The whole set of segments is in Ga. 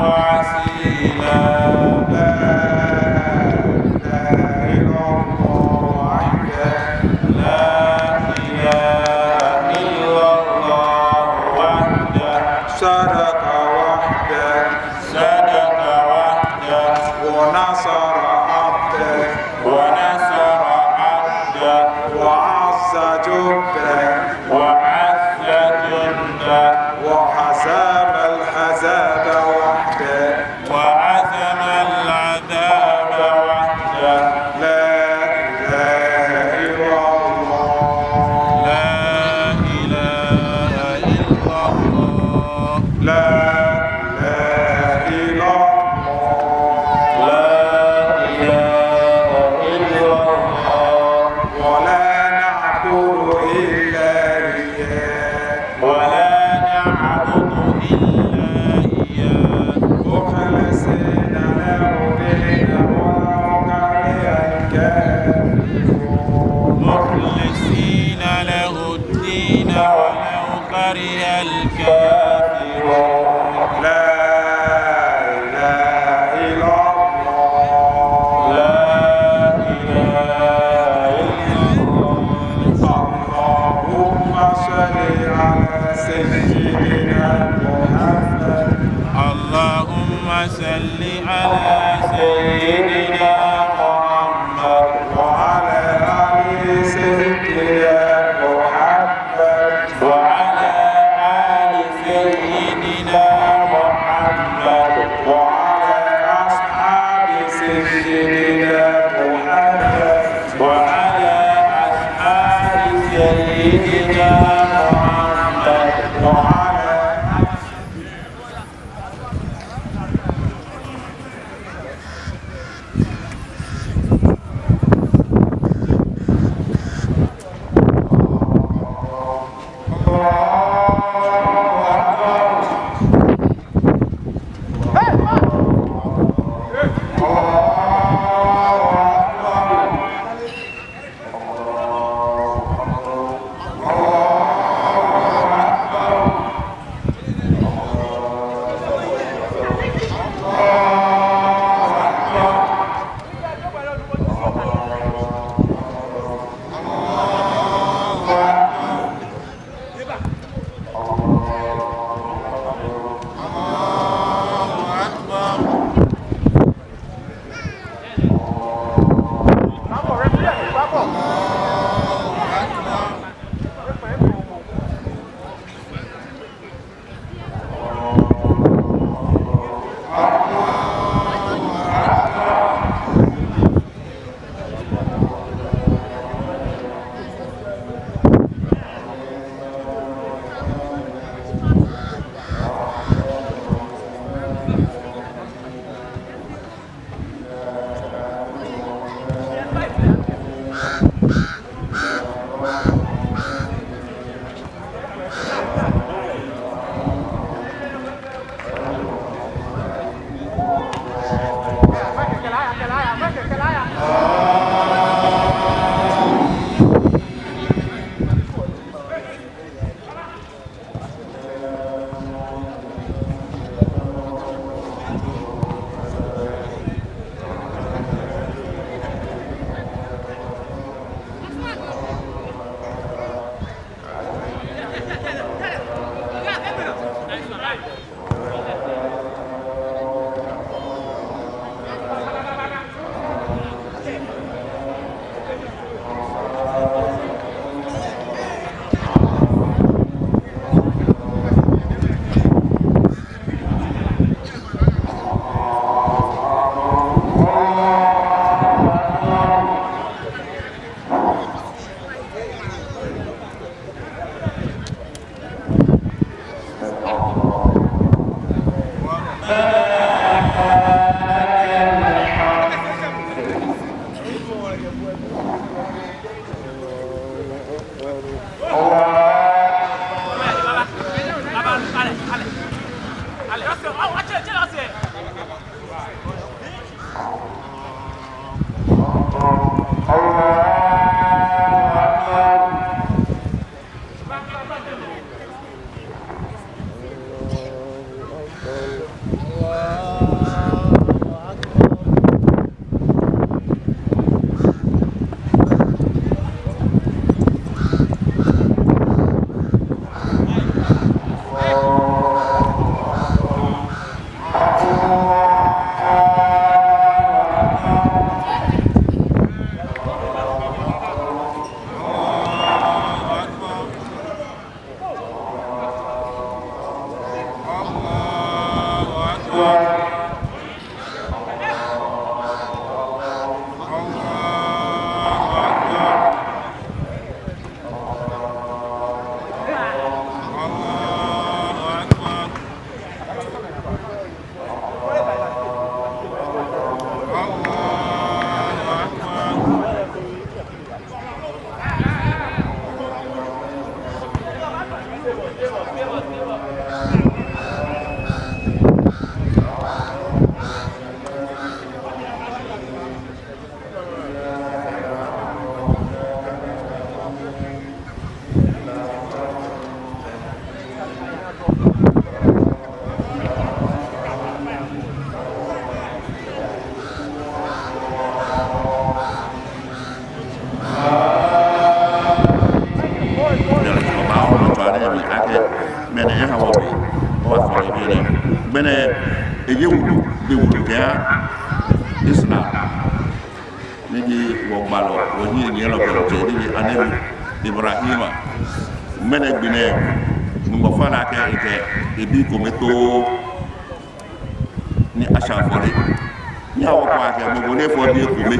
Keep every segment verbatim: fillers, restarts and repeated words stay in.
وأصيلا. لا إله إلا الله وحده. لا إله إلا الله وحده. صدق وعده. صدق وعده. ونصر عبده. ونصر عبده. وعز جنده. وعز جنده. وهزم الأحزاب وحده. وهزم الأحزاب وحده. لا إله إلا الله. لا إله إلا الله. لا إله إلا الله. لا إله إلا الله. ولا نعبد إلا إياه. ولا نعبد إلا إياه. مخلصين له الدين ولو كره الكافرون. مخلصين له الدين ولو كره الكافرون. لا إله إلا الله. لا إله إلا الله. اللهم صل على سيدنا محمد. اللهم صل على سيدنا محمد. وعلى آل سيدنا محمد. وعلى آل سيدنا محمد. وعلى أصحاب سيدنا محمد. وعلى أصحاب سيدنا محمد. وعلى Ŋmɛnɛ eha wɔ be, wɔfɔlɔ be nɛ. Ŋmɛnɛ eji wulu, be wulu kɛha Islam. Ni ji wɔgbalɔ, wɔhiɛnyiɛlɔ kɛ wɔtsɛ, ni ji Anabi Ibrahima. Ŋmɛnɛ gbi nɛɛ, Nyɔŋmɔ fã lɛ akɛ ekɛ ebi kome too ni ashã afɔle. Ni awo kɔ akɛ mɔ ko ni efɔ ebi ekome,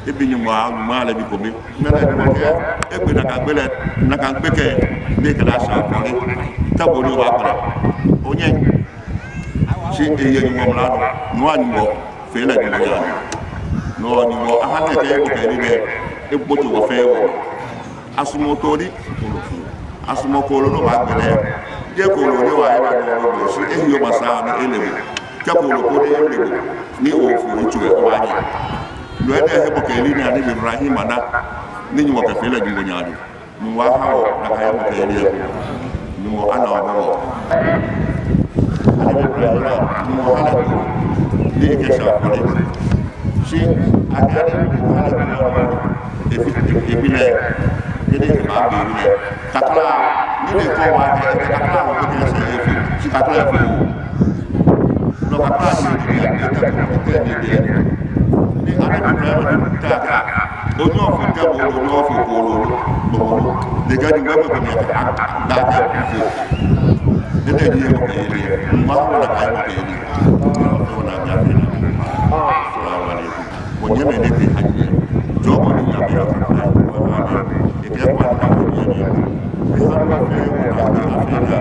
ebi Nyɔŋmɔ, Nyɔŋmɔ aha lɛ ebi kome. Ŋmɛnɛ Nyɔŋmɔ kɛɛ egbe nakai gbɛ lɛ, nakai gbɛkɛ, ni ekɛ lɛ ashã afɔle. Taakɛ bɔ ni obaakpɛlɛ, onyɛ. Shi eyɛ Nyɔŋmɔ mla nɔ, no hewɔ Nyɔŋmɔ fee lɛ Nyɔŋmɔ yaa nɔ. No hewɔ Nyɔŋmɔ aha lɛ kɛ eko kɛ nii nɛɛ, ebote wɔ fɛɛ wɔ. Asumɔɔ too ni, asumɔɔ kooloo ni obaagbele. Jeee kooloo ni wa eba nɔ nɔ shi ehi obaasa ni ele bo. Kɛ kooloo ko ni ele bo ni ofo itsu lɛ obaanyɛ. No hewɔ hemɔkɛyeli ni Anabi Ibrahim na, ni Nyɔŋmɔ kɛfee lɛ Nyɔŋmɔ naanyo. Nyɔŋmɔ aha wɔ nakai hemɔkɛyeli lɛ. Nyɔŋmɔ ana wɔ mɔbɔ. Anabi Ibrahim, Nyɔŋmɔ ha lɛ too ni ekɛshã afɔle. Shi akɛni Nyɔŋmɔ ha lɛ too, ebi, ebi lɛ, kɛji ekɛba be ebi lɛ, kakla, ni de kɔ wa kɛ, ekɛ kakla wo kɛ sɛɛ efo, shi kakla efo. No kakla ni de, de, de, de, de, de. Ni Anabi Ibrahim ni ta ka, onyɛ ofo tɛ bo, onyɛ ofo kooloo, bo, bo, bo. De ka di wɛ ko ni ka, da ka fo. Ni de ni hemɔkɛyeli lɛ, mɔ ko na ka hemɔkɛyeli. Ni ofo na ka fo. Assalamu alaikum. Wɔnyɛmimɛi ni tee hajj lɛ, jɔɔmɔ ni yaa be lɛ, ekɛ kpa ni ka wɔ yɛ lɛ. Eha wɔ fɛɛ wɔ afee lɛ,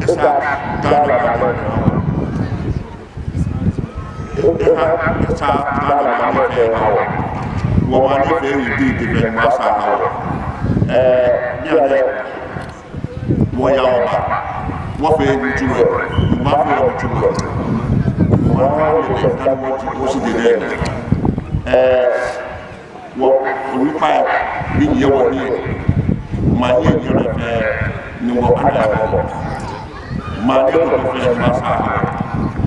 esa Ghana maŋ lɛ. Eha, esa Ghana maŋ lɛ fɛɛ ha wɔ. Wɔmaŋ lɛ fɛɛ yi di di fɛɛ ni wɔsa ha wɔ. Ɛɛ, bianɛ wɔya wɔba. Wɔfee nitsumɔ, wɔbaafee wɔnitsumɔ. Wɔbaafee wɔnitsumɔ. Wɔsi de dɛ. Ɛɛ, wɔ, wɔnipa ni yɛ wɔhiɛ. Maŋ hiɛnyiɛlɔi fɛɛ, Nyɔŋmɔ ana wɔ. Maŋ lɛ tɔtɔ fɛɛ, masa.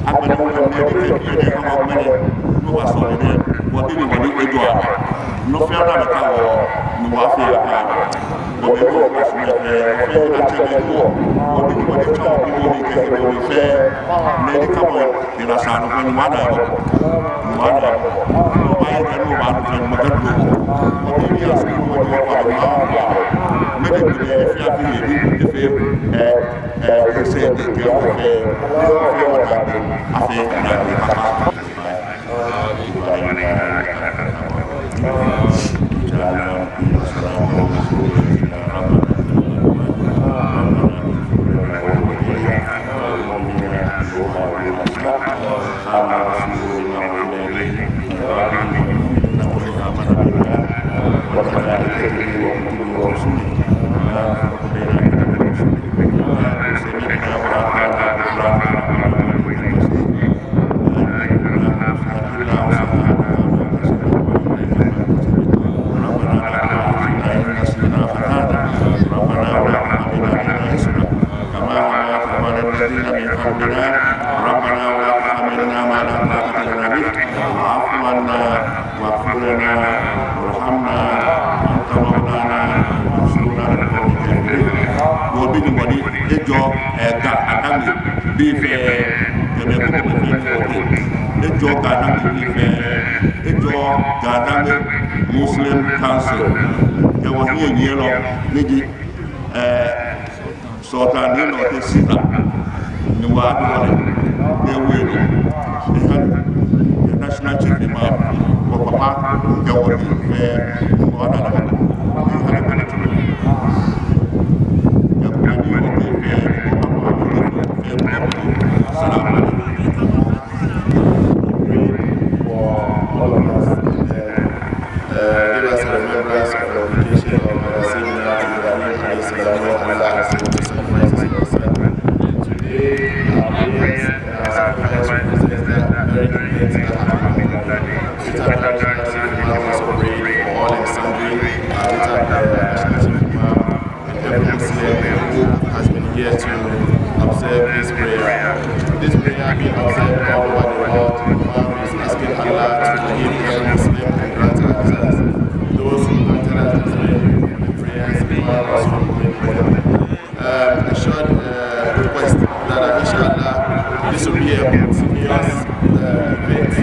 Agbɛnɛ wɔ mɛi ni kɛ biɛ nɛɛ ha wɔ ŋmɛnɛ, no wɔsɔle nɛɛ, wɔbi ni wɔni ejɔ aha. Nɔ fɛɛ nɔ ni ka wɔ, ni wɔfee aha. Wɔbi ni wɔsumɔɔ fɛɛ, fɛɛ atsɛ mɛi wɔ. Wɔbi ni wɔni tsɔ, wɔbi ni kɛ wɔbi fɛɛ. Mɛi ni ka wɔ, ni la sa no fɛɛ, ni wɔna wɔ. Ni wɔna wɔ. Wɔba yɛ kɛ no ba no fɛɛ, mɔ kɛ no. Wɔbi ni asi wɔ, ni wɔba ni wɔba. Mɛi ni bi ni efi afi yɛ ni, efi, ɛ, ɛ, ese ni kɛ wɔ fɛɛ, ni wɔ fɛɛ wɔna ni, afee na ni papa. ربنا ولا تحملنا إصرا كما حملته على الذين من قبلنا. ربنا ولا تحملنا ما لا طاقة لنا به. واعف عنا واغفر لنا وارحمنا أنت مولانا فانصرنا على القوم الكافرين. Wɔbi ni wɔni ejɔ, ɛ, Ga Adaŋme bii fɛɛ, kɛ mɛi krokomɛi fɛɛ ni wɔtee. Ejɔ Ga Adaŋme bii fɛɛ, ejɔ Ga Adaŋme Muslim Council, kɛ wɔhiɛnyiɛlɔ ni ji, ɛ, Sultan ni nɔ te sita, ni wɔbi wɔle, ni Uh, give us a remembrance of the dedication of our Sayyidina Ibrahim alayhi salam, when Allah asked him to sacrifice his son. Today, our prayers and our sacrifice represents that very event that happened on that day. It happened last week, Imam also prayed for all and sundry. Uh, it happened, uh, last week, Imam and every Muslim who has been here to observe this prayer. This prayer being observed all over the world, Imam is asking Allah to forgive every Muslim and grant our desires. Those who granted us this prayer, the prayers, Imam also prayed for them. Um, a short, uh, request that, uh, inshallah, this will be a continuous, uh, event.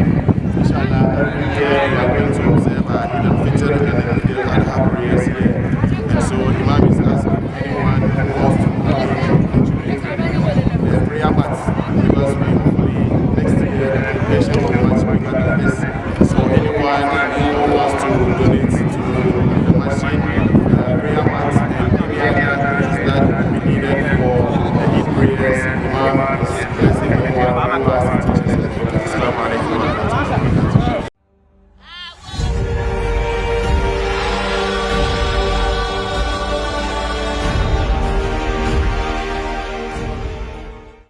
Inshallah, every year we are going to observe our Eid al-Fitr and Eid al-Adha prayers here. And so Imam is asking anyone who wants to come and contribute a prayer mat, because we hopefully next year the congregation will be much bigger than this. So anyone who wants to donate to the masjid, uh, prayer mat, and any other things that will be needed for the Eid prayers, Imam is